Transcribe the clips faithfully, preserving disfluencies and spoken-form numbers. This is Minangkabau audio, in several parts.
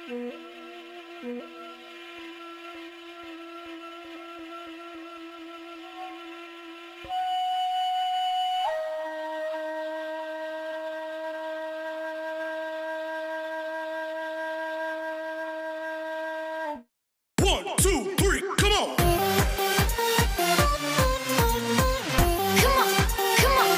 One, two, three, come on. Come on, come on.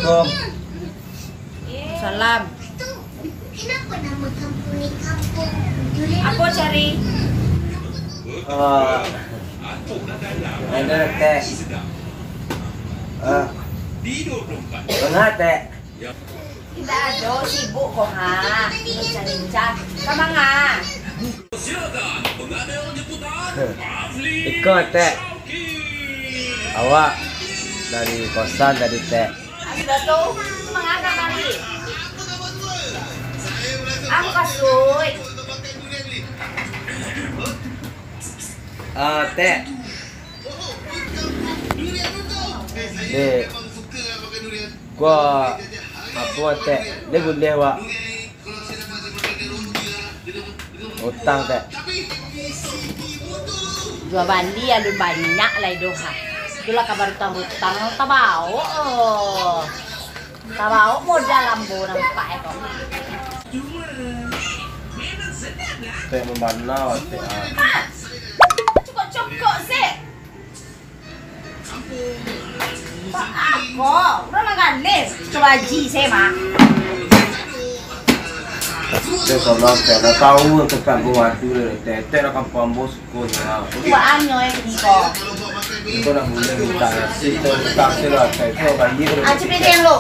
Assalamualaikum. Salam. Apo cari? Ah, ado teh. Ah. Manga teh? Indak ado, sibuk ko ha. Lincah-lincah. Ka manga? Iko teh. Awak dari kosan tadi teh. Sudah tu, manga ka bali? Ang kasuik. Ah, teh. Dek. Ko apo, Tek? Lai buliah, wak? Utang, Tek. Jua bali alun banyak lai doh, ha. Itulah kabar utang-utang, tabaok, oh. Tabaok modal ambo nampak, eh, kok. Tek, mambana, Tek, ah. Ah! Cukok-cukok, sik. Ako, urang manggaleh, coba aji se mah. Tek, tolong, Tek, lah tahu tempat buah tu, Tek, Tek, lah kampung bos, ko, ya. Buat anyo, eh, kini ko. Ko nak buliah minta nasi, Tek, utang se lah, Tek, ko bayar. Ah, Cipiriang lo.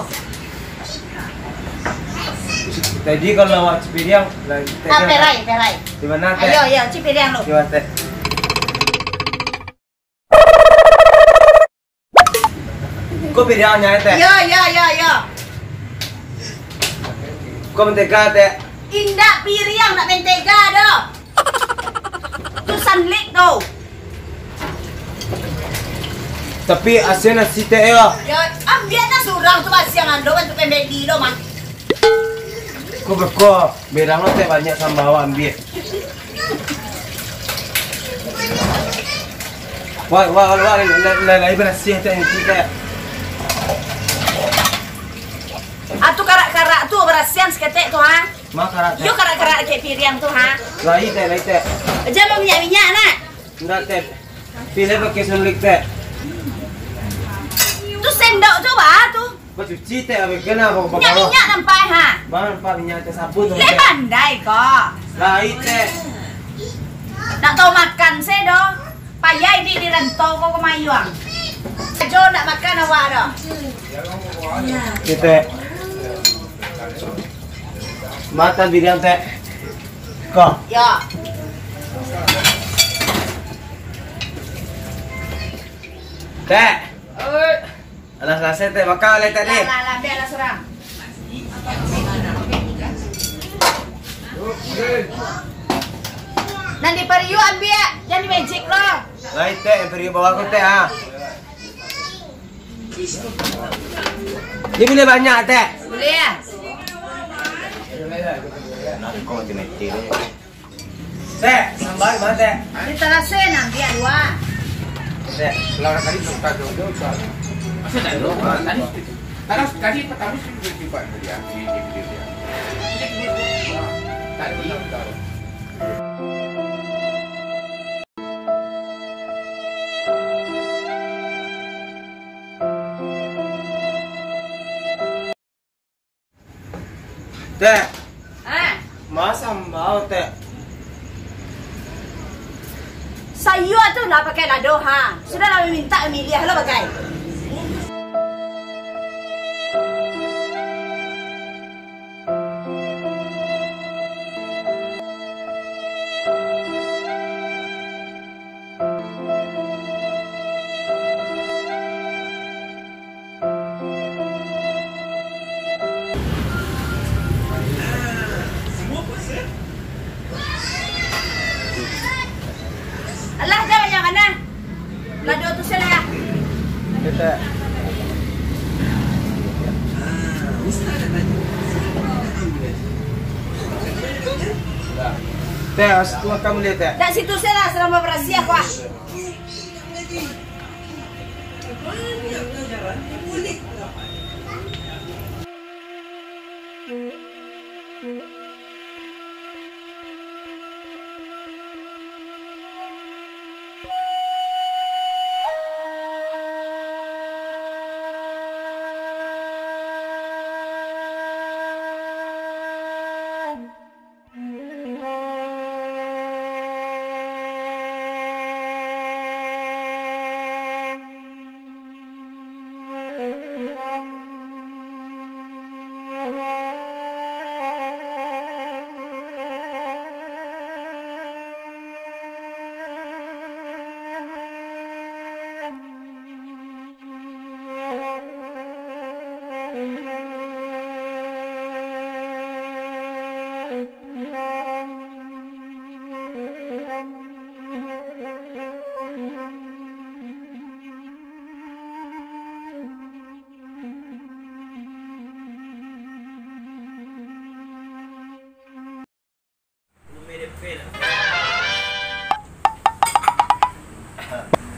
Tadi kalau awak Cipiriang, lah, Tek, ah, kan? Perai, perai. Di mana, Tek? Ayo, ayo, Cipiriang lo. Di mana, Tek? Ko piriang nyo, Tek? Yo, yo, yo, yo. Ko mentega, Tek? Indak piriang, ndak mentega doh. Tu sanlik tu. Tapi asia nasi, Tek, yo. Yo, ambiak nah surang tu asia ando bantuak pembeli lo mah. Ko beko, berang lo, Tek, banyak sambah awak ambiak. Wah, wah, wah, wah, lai, lai, lai barasiah, Tek, nanti, Tek. Ah, tu karak-karak tu barasiahan saketek tu, ha? Ma karak, Tek? Yo karak-karak dek piriang tu, ha? Lai, Tek, lai, Tek. Jan baminyak-minyak, nak. Indak, Tek. Pilih pakai sunlik, Tek. Tu sendok tu, bah, tu. Bacuci, Tek, abih kena, bawa, bawa. Minyak-minyak nampak, ha? Bang, nampak minyak, Tek, sabun tu, Tek. Lai pandai ko. Lai, Tek. Ndak tahu makan se doh. Payah di, di rantau ko kamayuang. Ajo ndak makan awak doh. Oke, Tek. Makan piriang, Tek. Ko. Yo. Tek. Oi. Alah salasai, Tek. Makan lai, Tek, ni. Lah, lah, lah, ambiak lah surang. Nan di pariuk ambiak, jan di magic lo. Lai, Tek, yang pariuk bawah ko, Tek, ah. Ni buliah banyak, Tek? Buliah. Nangko mati-mati ni. Tek, sambal ma, Tek? Di tarasai nan biak dua. Tek, kalau tadi suka jodoh, suka. Masa tak ada? Tadi, tadi, tadi pertama sih dia tiba dia, dia, dia, dia, dia. Tadi. Tek. Ah. Ma sambal, Tek? Sayua tu lah pakai lado, ha. Sudah lah mintak, miliah lo pakai. Alah, dah banyak mana? Lado tu salah. Tek. Tek, situ makan buliah, Tek? Dak situ salah, selama barasiah, wah.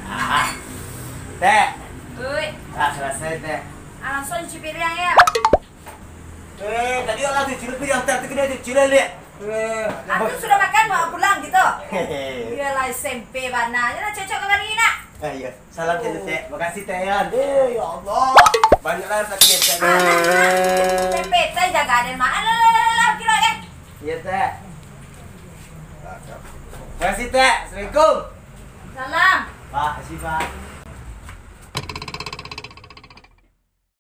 Ah, Tek. Oi. Ah, salasai, Tek. Ah, langsuang cuci piriang, yo. Eh, tadi lah cuci piriang, Tek, tu kena cuci lah, Tek. Eh, aku sudah makan, mau pulang gitu. Hehe. Iyolah, S M P bana. Yo lah, cocok kamari, nak. Ah, iyo. Salam, Tek, Tek. Makasih, Tek, yo. Eh, ya Allah. Banyaklah rezeki, Tek. Ah, nah, nah. Tempe, Tek, jaga aden, Mak. Alah, alah, alah, alah, kiro, eh. Iyo, Tek. Makasih, Tek. Assalamualaikum. Salam. Pak, makasih, Pak.